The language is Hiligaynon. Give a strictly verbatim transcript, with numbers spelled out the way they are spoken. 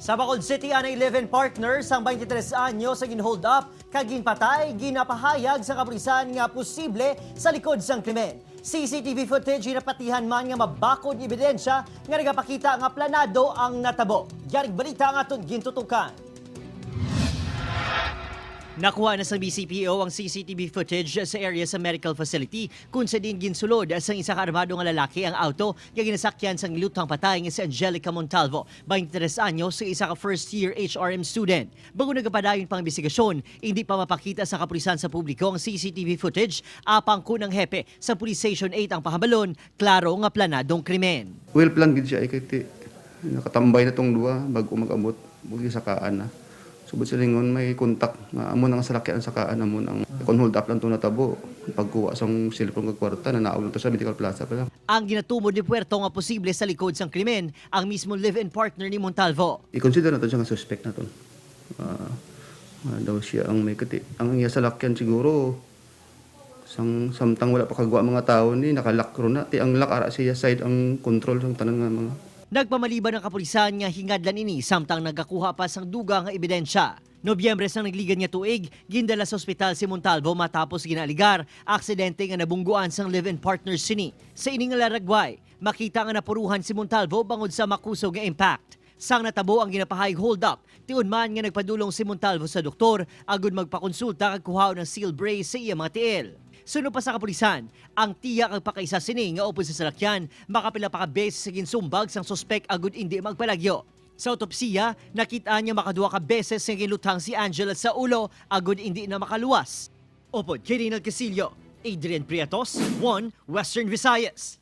Sa Bacolod City, anay live-in partner sang twenty-three anyos ang gin-hold up kag ginpatay, ginapahayag sa kapulisan nga posible sa likod sang krimen. C C T V footage ginapatihan man nga mabakod nga ebidensya nga nagapakita nga planado ang natabo. Yarig balita nga aton gintutukan. Nakuha na sang B C P O ang C C T V footage sa area sa medical facility kung sa diin ginsulod sang isa ka armado nga lalaki ang auto nga ginasakyan sang giluthang patay nga si Angelica Montalvo, twenty-three anyos, nga isa ka first year H R M student. Bangod nagapadayon pang imbestigasyon, hindi pa mapakita sa kapulisan sa publiko ang C C T V footage, apang kun ang hepe sa Police Station eight ang pahabalon, klaro nga planadong krimen. Well plan gid siya, eh, kay ti-, nakatambay na tong duha bago mag-abot, bago sakaan na. Subot sa lingon, may kontak nga amo nang salakyan ang sakaan, amo nang kon hold up lang to natabo. Pagkuha sang cellphone kag kwarta, nanaog lang to sa Medical Plaza pa lang. Ang ginatumod ni Puerto nga posible sa likod sang krimen ang mismo live-in partner ni Montalvo. I-consider nato siya nga suspect naton. Ah, ah, daw siya ang may kati. Ang iya salakyan siguro, sang samtang wala pa kagwa mga tawo ni, nakalock ron na. Ti ang lock ara siya side ang control sang tanan nga mga Nagpamaliban ang kapulisan nga hingadlan ini samtang nagakuha pa sang dugang nga ebidensya. Nobyembre sang nagligad nga tuig, gindala sa ospital si Montalvo matapos ginaaligar aksidente nga nabungguan sang live-in partner sini. Sa ini nga laragway, makita nga napuruhan si Montalvo bangod sa makusog nga impact. Sang natabo ang ginapahay hold up, tion man nga nagpadulong si Montalvo sa doktor agud magpakonsulta kag kuhaon ang seal brace sa iya mga tiil. Suno pa sa kapulisan, ang tiya kag pakaisa sini nga upod sa salakyan makapila pa ka beses sa ginsumbag sang suspek agud indi magpalagyo. Sa autopsiya, nakit-an nga makaduha ka beses nga ginluthang si Angela sa ulo agud indi na makaluwas. Upod kay Reynald Casillo, Adrian Prietos, One Western Visayas.